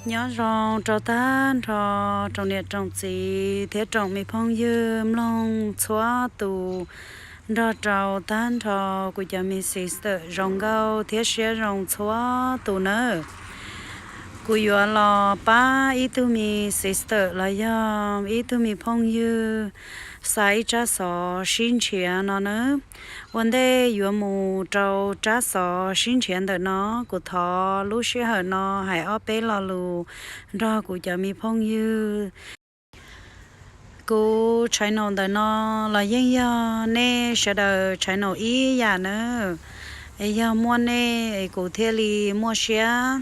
Nyob zoo rau tag nrho tsoom niam tsoom txiv thiab tsoom me phooj ywg mloog txhua tus, nrog rau tag nrho kuv cov me sister zoo nkauj thiab siab zoo txhua tus nawb. Kuv yuav los pab ib tug me sister los yog ib tug me phooj ywg xa ib tsab xov sib nrhiav no nawb. Ua ntej yuav mus rau tsab xov sib nrhiav ntawm no, kuv thov lub sij hawm no hais ob peb lo lus nrog kuv cov me phooj ywg. Kuv channel ntawm no los yeej yog nej sawv daws channel ib yam nawb. Es yog muaj nej es kuv thiaj li muaj siab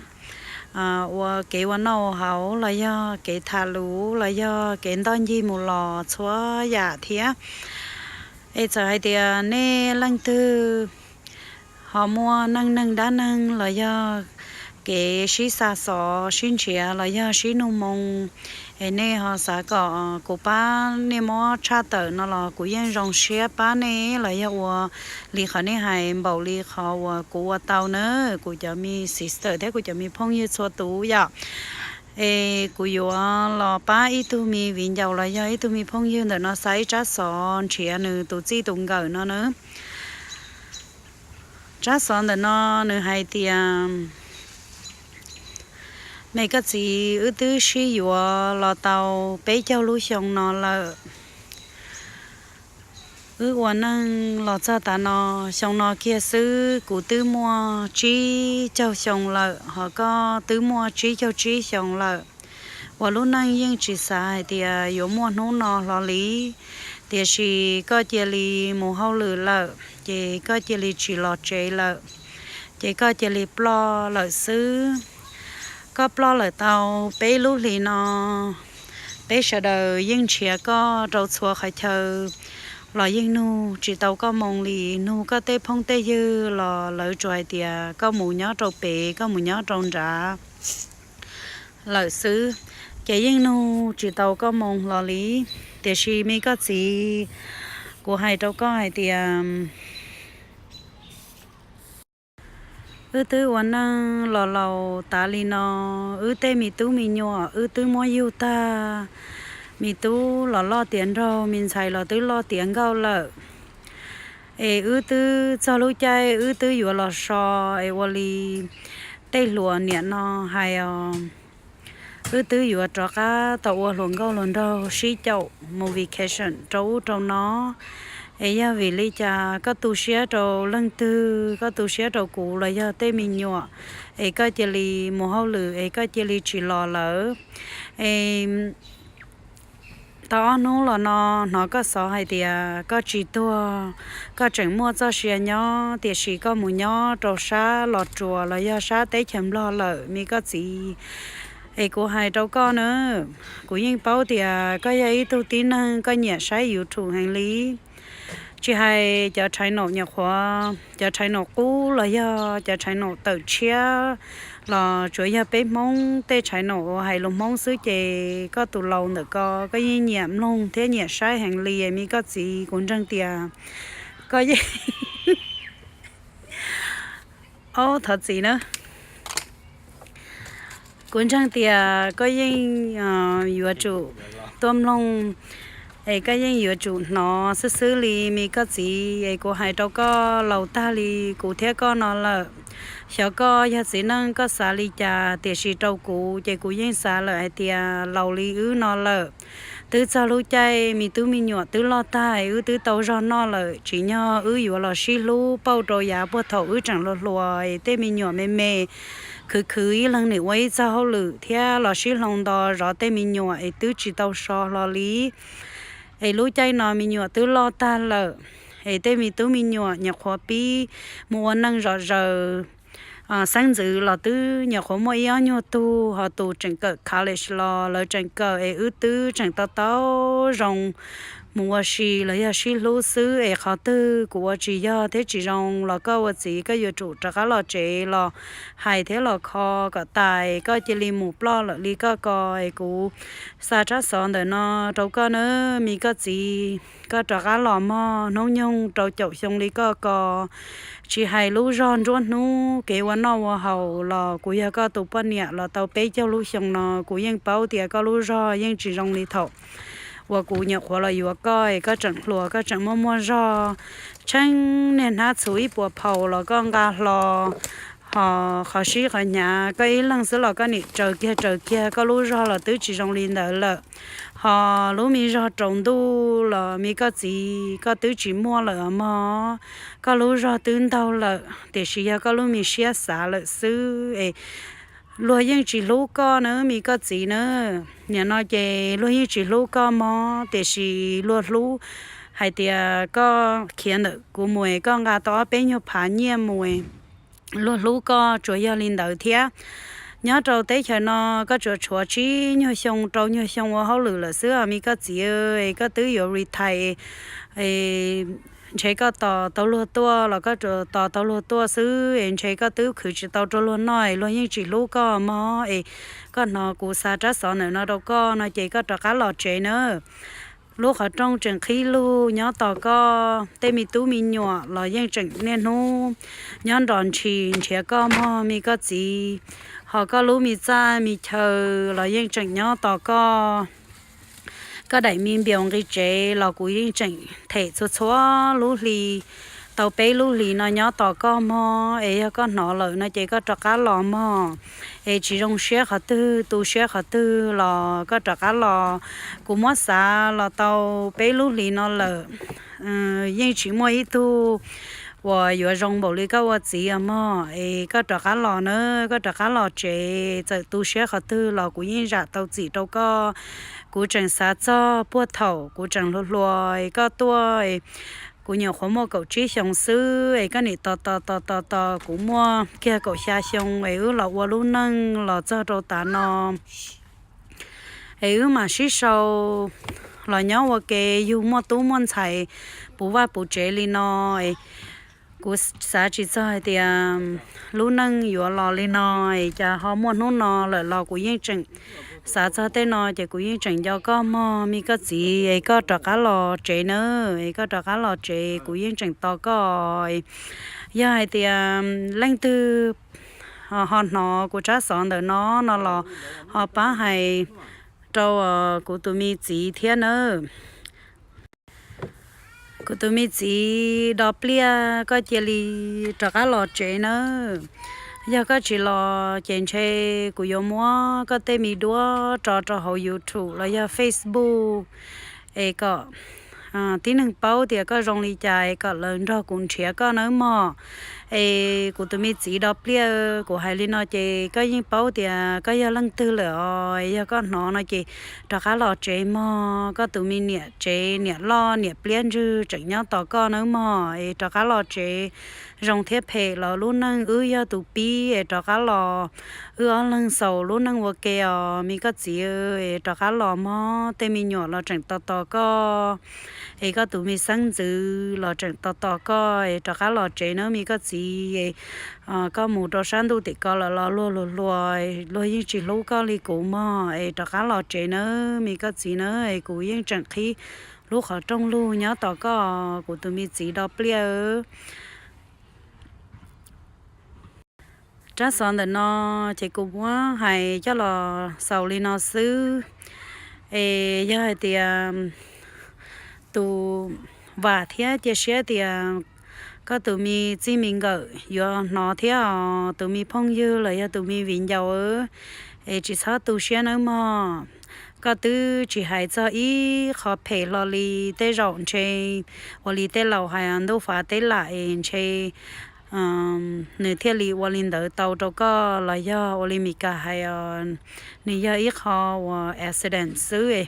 ua kev ua noj ua haus los yog kev tham lus los yog kev ntoj ncig mus los txhua yam thiab. Es txawm hais tias nej leej twg ho muaj neej neeg dab neeg los yog kev sib xa xov sib nrhiav los yog sib nug moo, es nej ho xav kom kuv pab nej muab tshaj tawm no los kuv yeej zoo siab pab nej los yog ua li qhov nej hais npaum li qhov uas kuv ua tau nawb, kuv cov me sister thiab kuv cov me phooj ywg txhua tus yom. Es kuv yuav los pab ib tug me viv ncaus los yog ib tug me phooj ywg ntawm no xa ib tsab xov nrhiav nws tus txij tus nkawm no nawb. Tsab xov ntawm no nws hais tias, me koj txiv, wb twb sib yuav los tau peb caug lub xyoo no lawm. Wb ua neej los txog tav no, xyoo no kiag xwb kuv twb muaj tsib caug xyoo lawm, ho koj twb muaj tsib caug tsib xyoo lawm. Ua lub neej yeej tsis xav hais tias yuav muaj hnub no hlo li, tiam sis koj cia li mus hauj lwm lawm, ces koj cia li tsis los tsev lawm, ces koj cia li ploj lawm xwb. Koj ploj lawm tau peb lub hlis no, peb sawv daws yeej nrhiav koj rau txhua qhov chaw los yeej nug tsis tau koj moo li, nug koj tej phooj tej ywg los lawv tsuas hais tias koj mus nyob rau pem, koj mus nyob rau nrad lawm xwb, ces yeej nug tsis tau koj moo hlo li. Tiam sis me koj txiv, kuv hais rau koj hais tias, wb twb ua neej los laus tas li no, wb tej me tub me nyuam wb twb muab yug tag, me tub los loj tiav nraug, me ntxhais los twb loj tiav nkauj lawm. Es wb twb txog lub caij wb twb yuav los so, es ua li tej hluas niam no hais os, wb twb yuav rov qab tau ua hluas nkauj hluas nraug sib caum mus vacation rau ub rau no. Es yog vim li cas koj tu siab rau leej twg, koj tu siab rau kuv los yog tej me nyuam, es koj cia li mus hauj lwm es koj cia li tsis los lawm? Es tau ob hnub los no hnov koj xov hais tias koj tsis tuag, koj tseem muaj txoj sia nyob, tiam sis koj mus nyob rau sab Los Tsuas los yog sab teb chaws Nplog lawm me koj txiv. Es kuv hais rau koj na, kuv yeej paub tias koj yog ib tug tib neeg koj nyiam saib YouTube heev li. Tsis hais cov channel nyuam qhuav, cov channel qub los yog cov channel tawm tshiab los tsuas yog peb Hmoob tej channel uas hais lus Hmoob xwb ces koj tus laus ntawm ko koj yeej nyiam mloog thiab nyiam saib heev li me koj txiv. Kuv ntseeg tias koj yeej, ob thov txiv na, kuv ntseeg tias koj yeej yuav tsum tuaj mloog, es koj yeej yuav tsum hnov xwb xwb li me koj txiv. Es kuv hais rau koj laus tag li kuv thiab koj no lawm, xyov koj yog txiv neej koj xav li cas, tiam sis rau kuv ces kuv yeej xav lawm hais tias laus li wb no lawm, twb txog lub caij me tub me nyuam twb loj tag, wb twb tau zog noj lawm, tsim nyog wb yuav los sib hlub pauj rau yav puag thaum wb tseem hluas hluas es tej me nyuam me me, khwv khwv ib leeg nim ua ib txoj hauj lwm thiab los sib hloov nto zov tej me nyuam es twb tsis tau so hlo li. Es lub caij no me nyuam twb loj tag lawm, es tej me tub me nyuam nyuam qhuav pib mus ua neej zom zaws, xeeb ntxwv los twb nyuam qhuav muaj ib ob nyuag tug, ho tus tseem kawm college los lawv tseem kawm, es wb twb tseem tau tau zoo mus ua si los yog sib hlub xwb es qhov twg kuv ua tsis yog thiab tsis zoo los koj ua txiv koj yuav tsum rov qab los tsev los hais thiab los kho kom tas, koj cia li mus ploj lawm li koj ko. Es kuv xa tsab xov ntawm no rau koj na, me koj txiv, koj rov qab los mog. Hnub nyoog rau caum xyoo li koj ko, tsis hais lub zog nruab hnub kev ua noj ua haus los kuv yog koj tus poj niam los tau peb caug lub xyoo no, kuv yeej paub tias koj lub zog yeej tsis zoo li thaum uas kuv nyuam qhuav los yuav koj, koj tseem hluas, koj tseem muaj muaj zog, tsheej niag hnab txhuv ib puas phaus los koj nqa hlo, ho qhov sib qhov hnyav koj ib leeg xwb los koj nim raws kiag raws kiag, koj lub zog los twb tsis zoo li ntawd lawm. Ho lub me zog raus ntuj los me koj txiv, koj twb tsis muaj lawm mog, koj lub zog twb ntaug lawm, tiam sis yog koj lub me siab xav lawm xwb es luag yeej tsis hlub koj na me koj txiv na. Nim no ces luag yeej tsis hlub koj mog, tiam sis luag hlub hais tias koj khiav ntawm kuv mus es koj nqa tau ob peb nyuag phav nyiaj mus es luag hlub koj tsuas yog li ntawd thiab. Nyob rau teb chaws no koj tsuas tshuav tsib nyuag xyoo rau nyuag xyoo ua hauj lwm lawm xwb os me koj txiv, es koj twb yuav retire, ntshe koj tos tau luag tuaj los koj tos tau luag tuaj xwb es ntshe koj twb khwv tsis tau rau luag noj es luag yeej tsis hlub koj mog. Es koj hnov kuv xa tsab xov ntawm no rau koj no ces koj rov qab los tsev na. Lub qhov rooj tseem qhib lug nyob tos koj, tej me tub me nyuam los yeej tseem niaj hnub nyob nrov ntshis nrhiav koj mog me koj txiv. Ho koj lub me txaj me chaw los yeej tseem nyob tos koj. Koj daim me npias nqi tsev los kuv yeej tseem them txhua txhua lub hli, tau peb lub hlis no nyob tos koj mog. Es yog koj hnov lawm no ces koj rov qab los mog. Es tsis zoo siab qhov twg tu siab qhov twg los koj rov qab los. Kuv muab xav los tau peb lub hlis no lawm, yeej tsis muaj ib tug uas yuav zoo npaum li koj ua txiv os mog. Es koj rov qab los na, koj rov qab los tsev, txawm tu siab qhov twg los kuv yeej zam tau txim rau koj. Kuv tseem xav txog puag thaum kuv tseem hluas hluas es koj tuaj, kuv nyuam qhuav muaj kaum tsib xyoos xwb es koj nim tos tos tos tos tos kuv muaj kiag kaum xya xyoo es wb los ua lub neej los txog rau tav no es wb mam sib sau los nyob ua ke yug muaj tub muaj ntxhais puv vaj puv tsev li no. Kuv xav tsis txog hais tias lub neej yuav los li no es cas ho muaj hnub no lawm los kuv yeej tseem xav txog tej no ces kuv yeej tseem nco koj mog me koj txiv. Es koj rov qab los tsev na, es koj rov qab los tsev kuv yeej tseem tos koj. Yog hais tias leej twg ho hnov kuv tsab xov ntawm no no los ho pab hais rau kuv tus me txiv thiab nawb. Kuv tus me txiv do pliaj, koj cia li rov qab los tsev nawb. Yog koj tsis los ces ntshe kuv yuav muab koj tej me duab tso rau hauv YouTube los yog Facebook es kom tib neeg paub tias koj zoo li cas es kom lawv nrog kuv nrhiav koj nawb mog. Es kuv tus me txiv do pliaj, kuv hais li no ces koj yeej paub tias koj yog leej twg lawm os. Yog koj hnov no ces rov qab los tsev mog. Koj tus me niam tsev niam loj niam pliab ntswg tseem nyob tos koj nawb mog. Es rov qab los tsev, zoo thiab phem los lub neej wb yog tus pib es rov qab los, wb ob leeg xaus lub neej ua ke os me koj txiv. Es rov qab los mog, tej me nyuam los tseem tos tos koj, es koj tus me xeeb ntxwv los tseem tos tos koj es rov qab los tsev nawb me koj txiv. Koj mus rau sab ntuj tim ko lawm los luag luag hluas, luag yeej tsis hlub koj li kuv mog. Es rov qab los tsev nawb me koj txiv nawb. Es kuv yeej tseem qhib lub qhov rooj lug nyob tos koj, kuv tus me txiv do pliaj. Tsab xov ntawm no ces kuv muab hais coj los xaus li no xwb. Es yog hais tias tus vam thiab cia siab tias koj tus me txij me nkawm yuav hnov thiab os, tus me phooj ywg los yog tus me viv ncaus, es tsis txhob tu siab nawb mog. Koj twb tsis hais txog ib qho phem hlo li, tej zaum ntshe ua li tej laus hais ntuj fav teb lam es ntshe nws thiaj li ua li ntawd tau rau koj, los yog ua li Mis Kas hais os, nws yog ib qho uas accident xwb.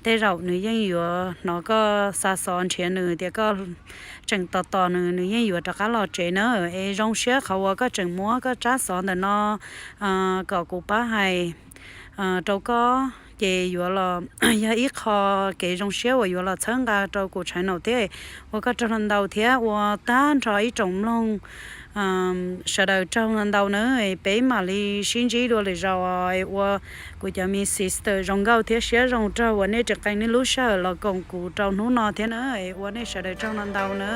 Tej zaum nws yeej yuav hnov koj xa xov nrhiav nws tias koj tseem tos tos nws, nws yeej yuav rov qab los tsev na. Es zoo siab qhov uas koj tseem muab koj tsab xov ntawm no kom kuv pab hais rau koj. ces yuav los yog ib qho kev zoo siab uas yuav los txhawb nqa rau kuv channel thiab. Ua koj raug ntau thiab ua tag nrho ib tsoom mloog sawv daws raug ntau na. Peb mam li sib ntsib dua lwm zaus. Ua kuv cov me sister zoo nkauj thiab siab zoo raug uas nej tseem qee nej lub sij hawm los koom kuv rau hnub no thiab na. Ua nej sawv daws raug ntau na.